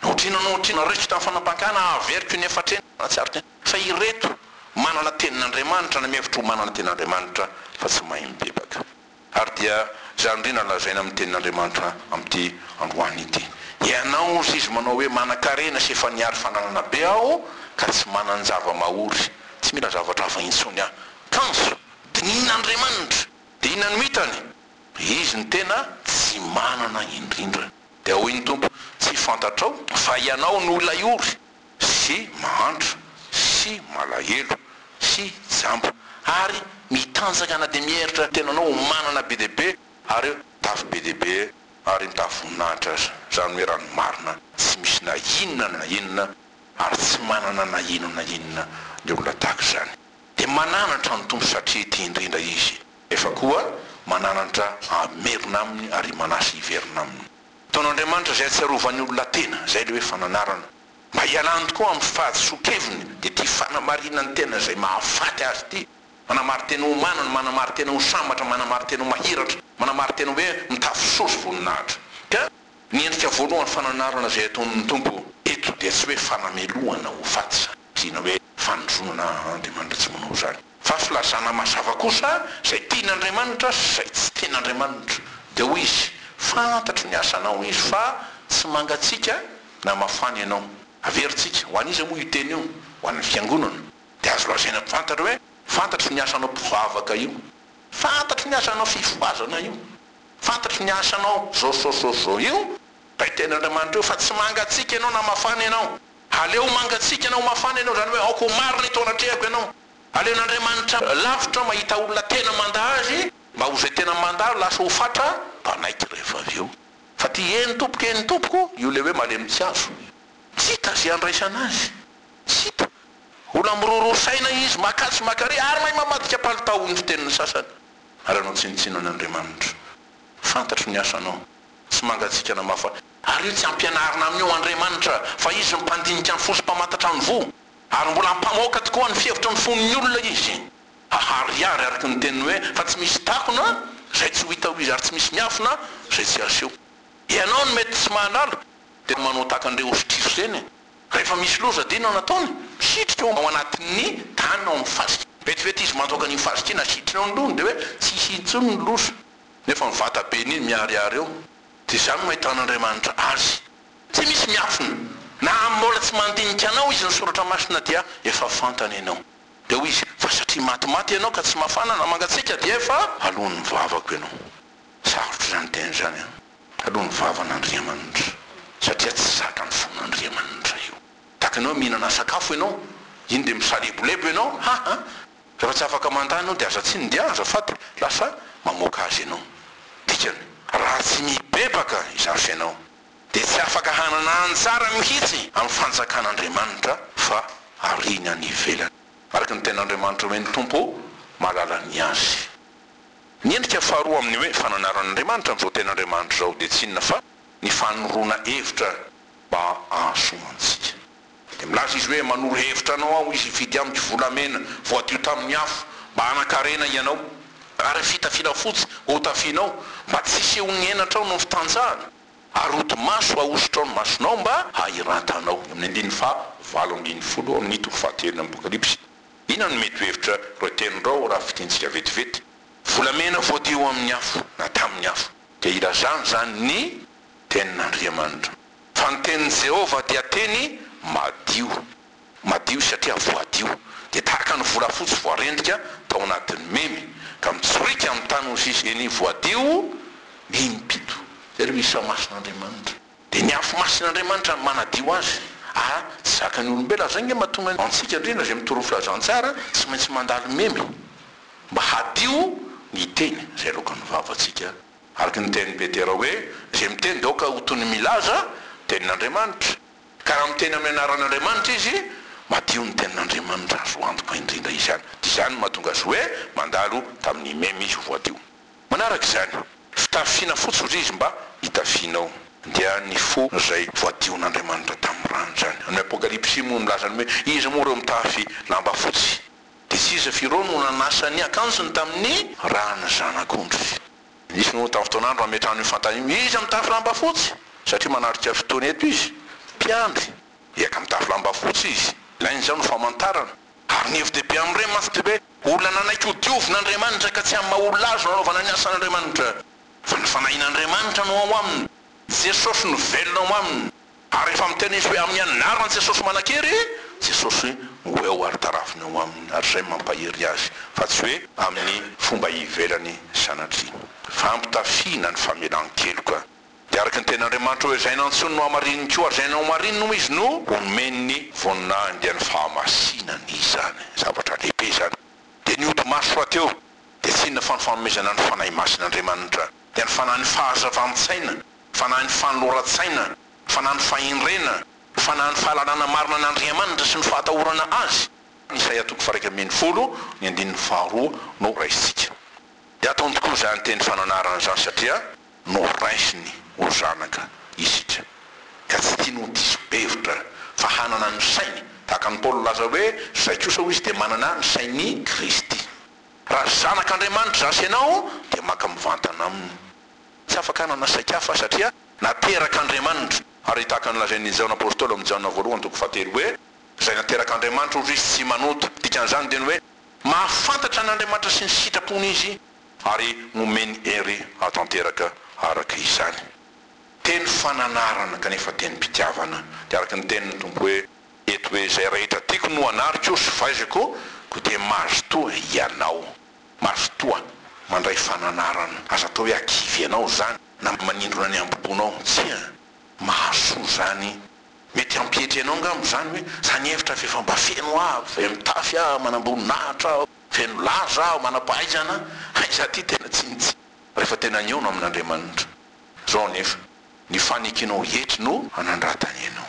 Otrina no otrina raisiko tamin'ny fanapankana averiko iny efatra iny nahatsiaro tena fa ireto manana tenin'Andriamanitra na mihevitra ho manana tenin'Andriamanitra fa tsy mahay mibebaka. Ary dia izany indrindra no lazaina amin'ny tenin'Andriamanitra amin'ity androany ity. Ianao hozy izy manao hoe manan-karena sy efa nihary fananana be aho ka tsy manan-java-mahory, tsy mila zavatra hafa intsony aho. Kanjo, dinihin'Andriamanitra, dia inona no hitany? Izy no tena tsy manana indrindra. Dia hoy ny Tompo, Tsy fantatrao fa ianao no ilay ory sy mahantra sy malahelo sy jamba ary mitanjaka na dia miheritra tenanao ho manana be dia be ary mitafy be dia be ary mitafy voninahitra aza. Izany hoe raha ny marina tsy misy na inona na inona ary tsy manana na inona na inona ny olona tahaka izany. Dia mananatra ny Tompo satria tia indrindra Izy. Efa koa mananatra hamerina aminy ary manasa hiverina aminy. Ataon'Andriamanitra izay hahatsiarovan'ny olona tena, izay ilay hoe fananarana. Mba hialany tokoa amin'ny fahadisoan-keviny, dia ity fanamarinan-tena izay mahafaty azy ity. Manamarin-tena ho manana, manamarin-tena ho sambatra, manamarin-tena ho mahiratra, manamarin-tena hoe mitafy soa sy voninahitra. Ka ny endrika voalohany fananarana izay ataon'ny Tompo eto dia tsy hoe fanamelohana ho faty izany, na hoe fanozonana Andriamanitra tsy manao izany. Fa filazana mazava kosa izay tian'Andriamanitra sy izay tsy tian'Andriamanitra. Dia hoy Izy, Fantatro ny asanao izy fa tsy mangatsiaka na mafana ianao. Averintsika, ho an'iza moa io teny io? Ho an'ny Fiangonana. Dia azo lazaina fantatra hoe, Fantatro ny asanao mpivavaka io. Fantatro ny asanao fifohazana io. Fantatro ny asanao zao zao zao zao io. Ilay tenin'Andriamanitra io fa tsy mangatsiaka ianao na mafana ianao. Aleo mangatsiaka na ho mafana ianao, izany hoe aoka ho marina eto anatrehako ianao. Aleon'Andriamanitra lavitra mahita olona tena mandà Azy mba ho izay tena mandà lasa ho fatra mpanaiky rehefa avy eo. Fa ty eny tompoko eny tompoko io le hoe malemy tsy azo. Tsy hita ze andraisana azy. Tsy hita. Olona miroro saina izy, makatsy makary ary mahay mamadika palitao hoy ny fitenin'ny sasany. Ary hanao tsinontsinona an'Andriamanitra. Fantatro ny asanao. Tsy mangatsiaka na mafana. Ary io tsy ampianarina amin'io Andriamanitra fa Izy no mpandinika ny fo sy mpamantatra ny voa. Ary mbola hampamoaka tokoa ny fihevitry ny fon'ny olona izy. Haharihary araka ny teniny hoe, Fa tsy misy takona izay tsy ho hita ho izy, ary tsy misy miafina izay tsy haseho. Ianao no mety tsy mahalala, dia manao tahaka an'ireo ostriche ireny. Rehefa misy loza dia inona no ataony? Misitrika ao anatin'ny tany ao amin'ny fasika. Vetivety izy mandoaka an'iny fasika iny, asitriny ao ny lohany, dia hoe tsy hisy intsony ny loza. Nefa ny vatabeny iny miharihary eo. Dia izany no ahitan'Andriamanitra azy. Tsy misy miafina. Na mbola tsy mandinika anao izy ny soratra masina dia efa fantany ianao. Dia hoy izy, fa satria matimaty ianao ka tsy mafana na mangatsiaka dia efa aloan'ny vavako ianao. Sarotra izany teny izany an. Aloan'ny vavan'Andriamanitra. Satria tsy zakan'ny fon'Andriamanitra io. Tahaka ny hoe mihinana sakafo ianao, iny dia misalebolebo ianao, ha ha. Rehefa tsy afaka mandà ianao dia aza tsiny dia azafady lasa mamoaka azy ianao. Dikany, raha tsy mibebaka izany ianao dia tsy afaka hanana anjara mihitsy amin'ny fanjakan'Andriamanitra fa ariany any ivelany. Araka ny tenin'Andriamanitra hoe ny Tompo mahalala ny azy. Ny endrika faharoa amin'ny hoe fananaran'Andriamanitra amin'izao tenin'Andriamanitra izao dia tsy inona fa ny fanoroana hevitra mba hahasoa antsika. Dia milaza izy hoe manoro hevitra anao aho izy hividy amiko volamena voadio tamin'ny afo mba hanan-karena ianao ary fitafiana fotsy hotafianao mba tsy hisehoan'ny henatrao noho ny fitanjahana ary hodi-maso ahosotrao ny masonao mba hahiratanao. Eo amin'ny andininy faha 18 amin'ny toko fahatelo ny Apokalypsy. Inona no mety ho hevitra ireo teny ireo raha fintintsika vetivety? Volamena voadio amin'ny afo na tamin'ny afo dia ilazana izany ny Tenin'Andriamanitra. Fa ny tenin'i Jehovah dia teny madio. Madio satria voadio. Dia tahaka ny volafotsy voarendrika tao anatin'ny memy, ka mitsoriaka amin'ny tany hozy izy, eny, voadio mempito. Izay aloha isa masin'Andriamanitra. Dia ny afo masin'Andriamanitra no manadio azy. Ary tsy zakan'ny olombelona. Izay ange mahatonga antsika indrindra izay mitory ny filazantsara, tsy maintsy mandalo memy mba hadio ny teny izay aloakan'ny vavantsika. Araka ny tenin'i Petera hoe, Izay miteny dia aoka ho toy ny milaza tenin'Andriamanitra. Ka raha miteny amin'ny anaran'Andriamanitra izy, Madio ny tenin'Andriamanitra, azo antoka indrindra izany. Dia izany no mahatonga azy hoe mandalo tamin'ny memy izy ho voadio. Manaraka izany, fitafiana fotsy hozy izy mba hitafianao. Dia ny fo izay voadion'Andriamanitra tamin'ny rano izany. Amin'ny Apokalypsy moa milaza ny hoe iza moa ireo mitafy lamba fotsy? Dia tsy iza f'ireo no nanasa ny akanjony tamin'ny ran'ny Zanak'ondry. Nisy moa tamin'ny fotoan'andro nametrahana io fanontaniana io, iza mitafy lamba fotsy? Satria manatrika fotoana eto izy, mpiandry. Eka mitafy lamba fotsy izy. Ilaina izao no famantarana. Ary ny hevi-dehibe amin'ireny mantsy dia hoe olona nanaiky ho diovin'Andriamanitra ka tsy amin'ny maha olona azy no anaovana ny asan'Andriamanitra fa ny fanahin'Andriamanitra no ao aminy. Jesosy no velona ao aminy. Ary rehefa miteny izy hoe amin'ny anaran'i Jesosy manan-kery, Jesosy no eo ary tarafiny ao aminy ary izay no mampahery azy fa tsy hoe amin'ny fomba ivelany sanatria. Fampitafiana ny famelan-keloka. Dia araka ny tenin'Andriamanitra hoe izay nantsoiny no hamarininy koa ary izay nohamarininy hoy izy no homeny ny voninahiny dia ny fahamasinany izany. Zavatra lehibe izany. Dia ny hodi-maso rahateo dia tsy inona fa ny fanomezana ny Fanahy Masin'Andriamanitra dia ny fanahin'ny fahazavan-tsaina, fanahin'ny fanoloran-tsaina, fanahin'ny fahendrena, fanahin'ny fahalalana marina an'Andriamanitra sy ny fahatahorana Azy. Isaia toko faha-11 ny andininy faharoa no raisintsika. Dia ataony tokoa izany teny fananarana izany satria noraisiny ho zanaka isika, ka tsy tiany ho diso hevitra fa hanana ny sainy, tahaka an'i Paoly nilaza hoe, Izay kosa hoy izy dia manana ny sain'i Kristy. Raha zanak'Andriamanitra zasy ianao dia maka mivantana aminy. Tsy afaka hanana saika hafa satria naterak'Andriamanitra. Ary tahaka ny lazain'i Jaona Apostoly ao amin'ny Jaona voalohany toko fahatelo hoe, Izay naterak'Andriamanitra hozy izy tsy manota. Dikan'izany dia ny hoe, mahafantatra an'Andriamanitra sy ny sitrapony izy ary nomeny hery hahatanteraka araka izany. Teny fananarana kanefa tenim-pitiavana. Dia araka ny tenin'ny Tompo hoe, eto hoe, Izay rehetra tiako no anariko sy faiziko, koa dia mazotoa hianao. Mazotoa mandray fananarana. Aza atao hoe hakivy anao izany na manindrona ny hambom-ponao. Tsia, mahasoa izany. Mety hampietry anao angamba izany hoe, izany hevitra f'efa mba feno aho, ve mitafy aho, manamboninahitra aho. Feno laza aho, manam-pahaizana, hay za ty tena tsinontsinona rehefa tena nihaona amin'Andriamanitra. Zao anefa, ny fanekenao hetry no hanandratany anao.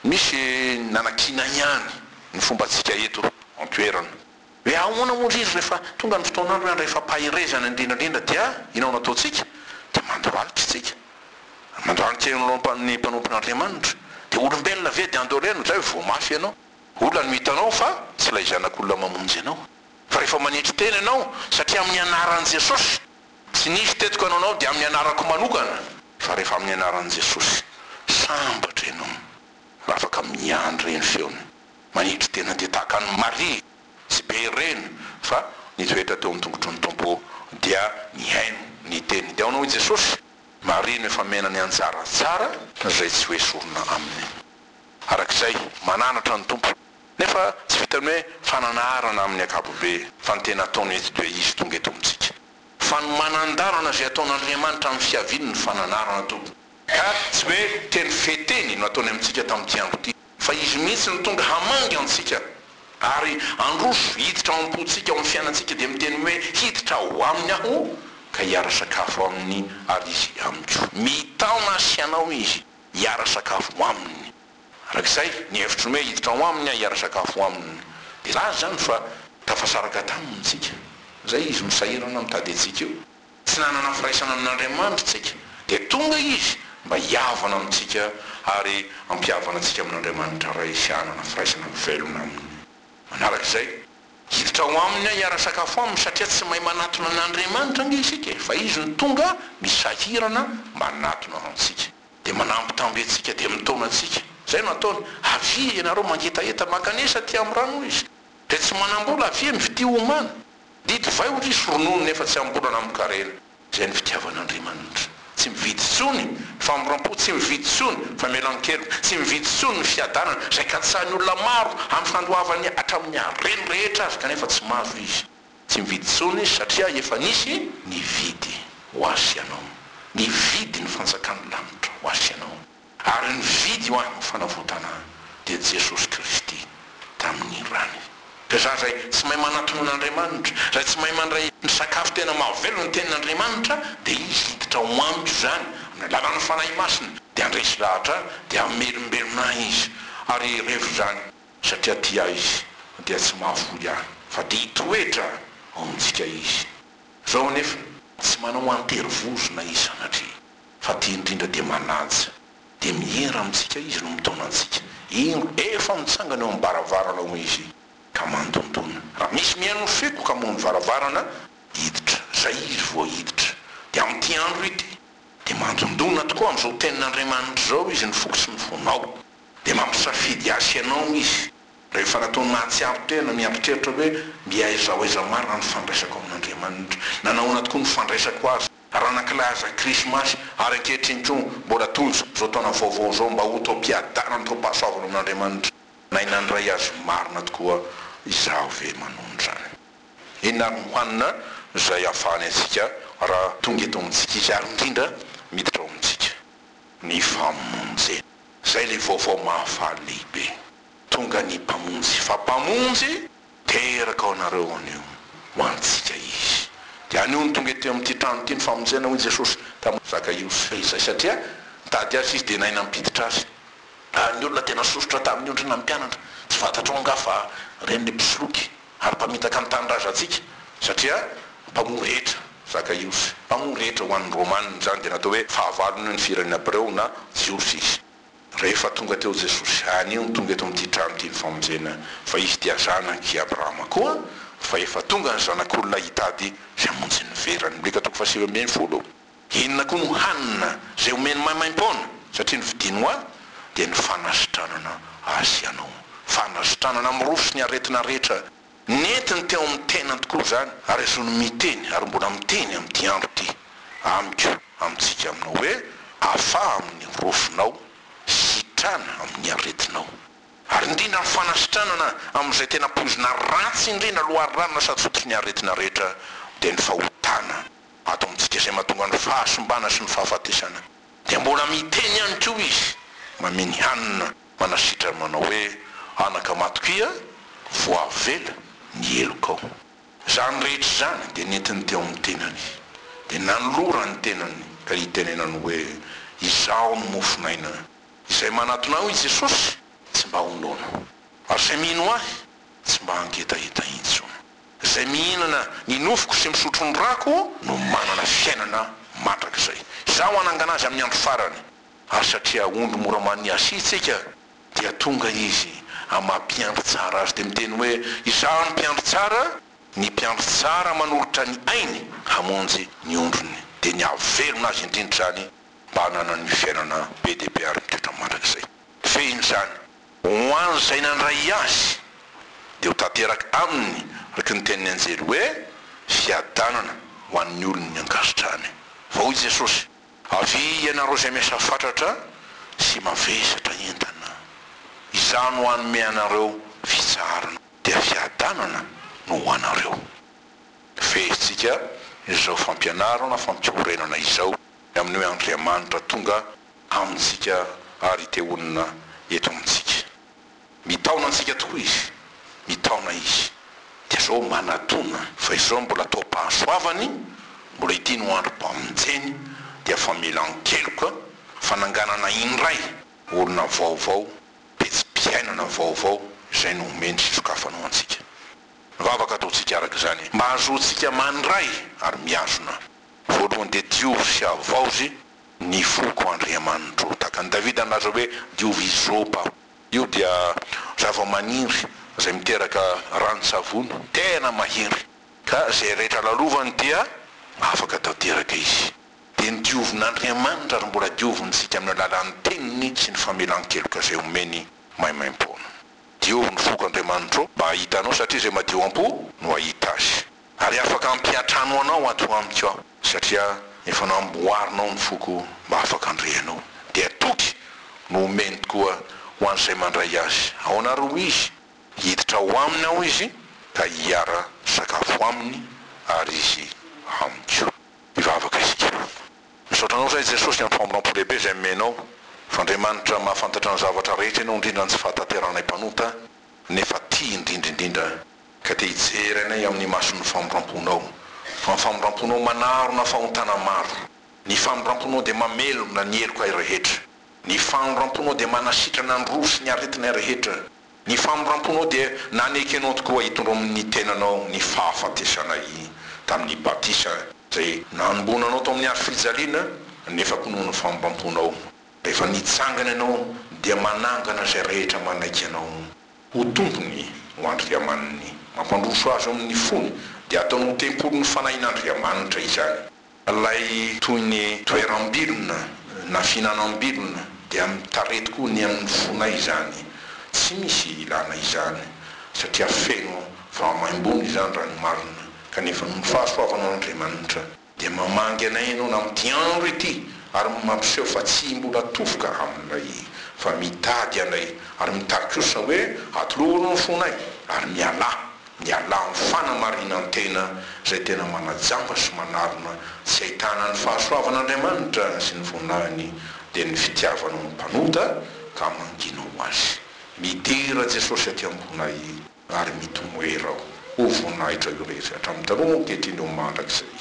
Misy nanakiana ihany ny fombantsika eto an-toerana. Hoe ahoana moa ry izy rehefa tonga ny fotoan'andro hoe handray fampaherezana indrindra indrindra dia inona no ataontsika? Dia mandohalika isika. Mandohalika eo anoloan'ny mpanompon'Andriamanitra. Dia olombelona ve dia andoreno? Zay vao mafy ianao. Olona no hitanao fa tsy ilay zanak'olona mamonjy anao. Fa rehefa manetry tena ianao, satria amin'ny anaran'i Jesosy, tsy nisy teto ka nanao dia amin'ny anarako manokana, fa rehefa amin'ny anaran'i Jesosy, sambatra ianao raha afaka miandry ny feony. Manetry tena dia tahaka an'i Maria, tsy be reny fa nitoetra teo amin'ny tongotry ny Tompo dia nihaino ny teniny. Dia ahoana hoy Jesosy? Maria no efa mena ny anjara tsara izay tsy ho esorina aminy. Araka izay, mananatra ny Tompo. Nefa tsy vitan'ny hoe fananarana amin'ny ankapobe, fa ny tena ataony eto dia Izy tonga eto amintsika. Fanomanan-dalana izay ataon'Andriamanitra amin'ny fiaviany ny fananarana, Tompo. Ka tsy hoe teny feteny no ataony amintsika tamin'ity andro ity, fa Izy mihitsy no tonga hamangy antsika, ary handroso hiditra ao am-pontsika, ao amin'ny fiainantsika, dia miteny hoe, Hiditra ao aminy aho, ka hiara-sakafo aminy, ary izy amiko. Mitaona ahy sy anao Izy. hiara-sakafo aminy. Araka izay, ny hevitry ny hoe hiditra ao aminy aho hiara-sakafo aminy dia laza izany fa tafasaraka taminy isika. Izay izy misahirana mitady antsika io. Tsy nanana firaisana amin'Andriamanitra isika, dia tonga izy mba hihavana amintsika ary hampihavana antsika amin'Andriamanitra Ray sy hanana firaisana velona aminy. Manaraka izay, hiditra ao aminy aho hiara-sakafo aminy satria tsy mahay manatona an'Andriamanitra ange isika e, fa izy no tonga misahirana manatona antsika. Dia manambitamby antsika, dia mitaona antsika. Izay no ataony. Avia ianareo mangetaheta, mankanesa aty amin'ny rano hoy izy. Dia tsy manam-bola, avia mividia homana. Dia divay hoy izy, ronono nefa tsy amim-bola na amin-karena. Izay ny fitiavan'Andriamanitra. Tsy mividy intsony ny famindram-po, tsy mividy intsony ny famelan-keloka, tsy mividy intsony ny fiadanana, izay katsahin'ny olona maro amin'ny fandoavany hatramin'ny hareny rehetra aza kanefa tsy mahazo izy. Tsy mividy intsony izy satria efa nisy nividy ho azy sy ianao. Nividy ny fanjakan'ny lanitra ho azy sy ianao. Ary nividy ho ahy ho fanavotana ahy dia Jesosy Kristy tamin'ny rany. Ka za zay tsy mahay manatona an'Andriamanitra, zay tsy mahay mandray ny sakafo tena mahavelona ny tenin'Andriamanitra dia Izy hiditra ao amiko izany amin'ny alalan'ny Fanahy Masina dia handresy lahatra ahy dia hamelombelona ahy Izy ary revo izany. Satria tia ahy Izy, dia tsy mahafoy ahy, fa te hitoetra ao amintsika Izy. Izao anefa, tsy manao an-terivozona Izy sanatria, fa tia indrindra dia manaja, dia miera amintsika Izy no mitaona antsika. Indro, efa mitsangana eo am-baravarana hoy Izy, ka mandondona. Raha misy mihaino ny feoko ka mamoha ny varavarana, hiditra. Izay Izy vao hiditra. Dia amin'ity andro ity, dia mandondona tokoa amin'izao tenin'Andriamanitra izao Izy, ny foko sy ny fonao. Dia mampisafidy ahy sy ianao Izy. Rehefa nataony mahatsiaro tena, mieritreritra hoe, Mby aiza ho aiza marina ny fandraisako amin'Andriamanitra? Nanahoana tokoa ny fandraisako Azy raha nankalaza Krismasy, ary ankehitriny koa mbola tojo izao taona vaovao izao mba ho taom-piadanana, taom-pahasoavana amin'Andriamanitra? Nay nandray Azy marina tokoa izaho ve manondro izany? Inona ary no hanina izay hahafahany antsika raha tonga eto amintsika Izy ary indrindra miditra ao amintsika? Ny famonjena. Izay ilay vaovao mahafaly lehibe. Tonga ny Mpamonjy, fa Mpamonjy teraka ho anareo anio, ho antsika Izy. Dia anio no tonga ety amin'ity trano ity ny famonjena, hoy Jesosy tamin'i Zakaiosy. Izay satria nitady Azy izy dia nahay nampiditra Azy. Ary ny olona tena sosotra tamin'ny ondrina ny mpianatra. Tsy fantatrao angaha fa ireny ilay mpisoloky ary mpamitaka ny tanindrazantsika, satria mpamory hetra Zakaiosy. Mpamory hetra ho an'ny Romana izany dia natao hoe fahavalony ny firenena Hebreo na Jiosy izy. Rehefa tonga teo Jesosy, anio no tonga eto amin'ity trano ity ny famonjena, fa Izy dia Zanak'i Abrahama koa, fa efa tonga ny Zanak'olona hitady sy hamonjy ny verany. Lioka toko faha 19. Inona koa no hanina izay omeny maimaimpoana, satria ny vidiny ho ahy dia ny fanasitranana ahy sy ianao. Fanasitranana miroso ny aretina rehetra. Nentiny teo amin'ny tenany tokoa izany, ary azony miteny, ary mbola miteny amin'ity andro ity, amiko, amintsika, aminao hoe, Afaha amin'ny rofinao, sitrana amin'ny aretinao. Ary indrindra ny fanasitranana amin'izay tena poizina ratsy indrindra, loharanona sady fototry ny aretina rehetra, dia ny fahotana ato amintsika izay mahatonga ny fahasimbana sy ny fahafatesana. Dia mbola miteny ihany koa izy, manome ny hanina manasitrana manao hoe, Anaka matokia, voavela ny helokao. Izany rehetra izany dia nentiny teo amin'ny tenany, dia nanolorany ny tenany ka nitenenany hoe, Izaho no mofon'aina. Izay manatona Ahy, hoy Jesosy, tsy mba ho noana, ary izay mino Ahy tsy mba hangetaheta intsony. Izay mihinana ny nofoko sy misotro ny rako no manana fiainana mandrakizay. Izaho hanangana azy amin'ny andro farany. Ary satria ondry mora maniasia isika, dia tonga Izy amin'ny maha mpiandry tsara Azy, dia miteny hoe, Izaho no mpiandry tsara, ny mpiandry tsara manolotra ny ainy hamonjy ny ondriny, dia ny hahavelona azy indrindra izany mba hananany fiainana be dia be ary mitoetra mandrakizay. Fehiny izany, ho an'izay nandray Azy, dia ho tanteraka aminy araka ny tenin'ny anjely hoe, Fiadanana ho an'ny olony ankasitrahany. Fa hoy Jesosy, Avia ianareo izay miasa fatratra sy mavesatra entana, Izaho no hanome anareo fitsaharana, dia fiadanana no ho anareo. Fehezintsika izao fampianarana fampiorenana izao ny amin'ny hoe Andriamanitra tonga amintsika ary te honina eto amintsika. Mitaona antsika tokoa Izy, mitaona Izy. Dia zao manatona fa izao mbola taom-pahasoavany, mbola ity no androm-pamonjeny, dia famelan-keloka, fananganana indray olona vaovao, pejim-piainana vaovao izay no omeny sy sokafany ho antsika. Ny vavaka ataontsika araka izany mba hahazoantsika mandray ary mihazona. Voalohany dia diovy sy havaozy ny foko Andriamanitro. Tahaka an'i Davida nilaza hoe diovy hysopa aho. Io dia zava-maniry izay miteraka ranon-tsavony tena mahery ka izay rehetra lalovany dia afaka tanteraka izy. Dia ny diovin'Andriamanitra ary mbola diovintsika amin'ny alalan'ny teniny sy ny famelan-keloka izay omeny maimaimpoana. Diovy ny foko Andriamanitro mba hahita Anao satria izay madio am-po no hahita Azy. Ary afaka hampiantrano Anao ato amiko aho satria efa namboarinao ny foko mba afaka handre Anao. Dia toky no omeny tokoa ho an'izay mandray Azy. Ahoana ary hoy Izy? Hiditra ao aminy aho Izy ka hiara sakafo aminy ary Izy amiko. Hivavaka isika. Misaotra Anao izahay Jesosy amin'ny famindrampo lehibe izay nomenao. Fa Andriamanitra mahafantatra ny zavatra rehetra Ianao indrindra ny tsy fahatanterahanay mpanota nefa tia indrindra indrindra ka te hijery anay amin'ny mason'ny famindramponao. Fa ny famindramponao manarona fahotana maro. Ny famindramponao dia mamelona ny helokay rehetra. Ny famindramponao dia manasitrana ny roa sy ny aretinay rehetra. Ny famindramponao dia nanekenao tokoa hitondra amin'ny tenanao ny fahafatesanay tamin'ny batisa izay nanomboana anao tao amin'ny hazo fijaliana, nefa koa noho ny famindramponao, rehefa nitsangana ianao dia manangana izay rehetra manaiky anao ho Tompony, ho Andriamaniny, mampandroso azy ao amin'ny fony, dia ataony ho tempolin'ny Fanahin'Andriamanitra izany. Ilay toy ny toeram-bilona na fihinanam-bilona dia mitarehy tokoa ny amin'ny fonay izany. Tsy misy ilana izany satria feno fahamaimbona izany raha ny marina, kanefa noho ny fahasoavan'Andriamanitra dia mamangy anay ianao na amin'ity andro ity ary mampiseho fa tsy mbola tofoka aminay fa mitady anay ary mitaky kosa hoe atoloro ny fonay ary mialà Mialà amin'ny fanamarinan-tena izay tena manajamba sy manarona tsy ahitana ny fahasoavan'Andriamanitra sy ny voninahiny dia ny fitiavanao ny mpanota ka manginao azy. Midera Jesosy aty am-ponay ary mitomoera ho voninahitra irery hatramin'ny taloha ankehitriny ho mandrakizay.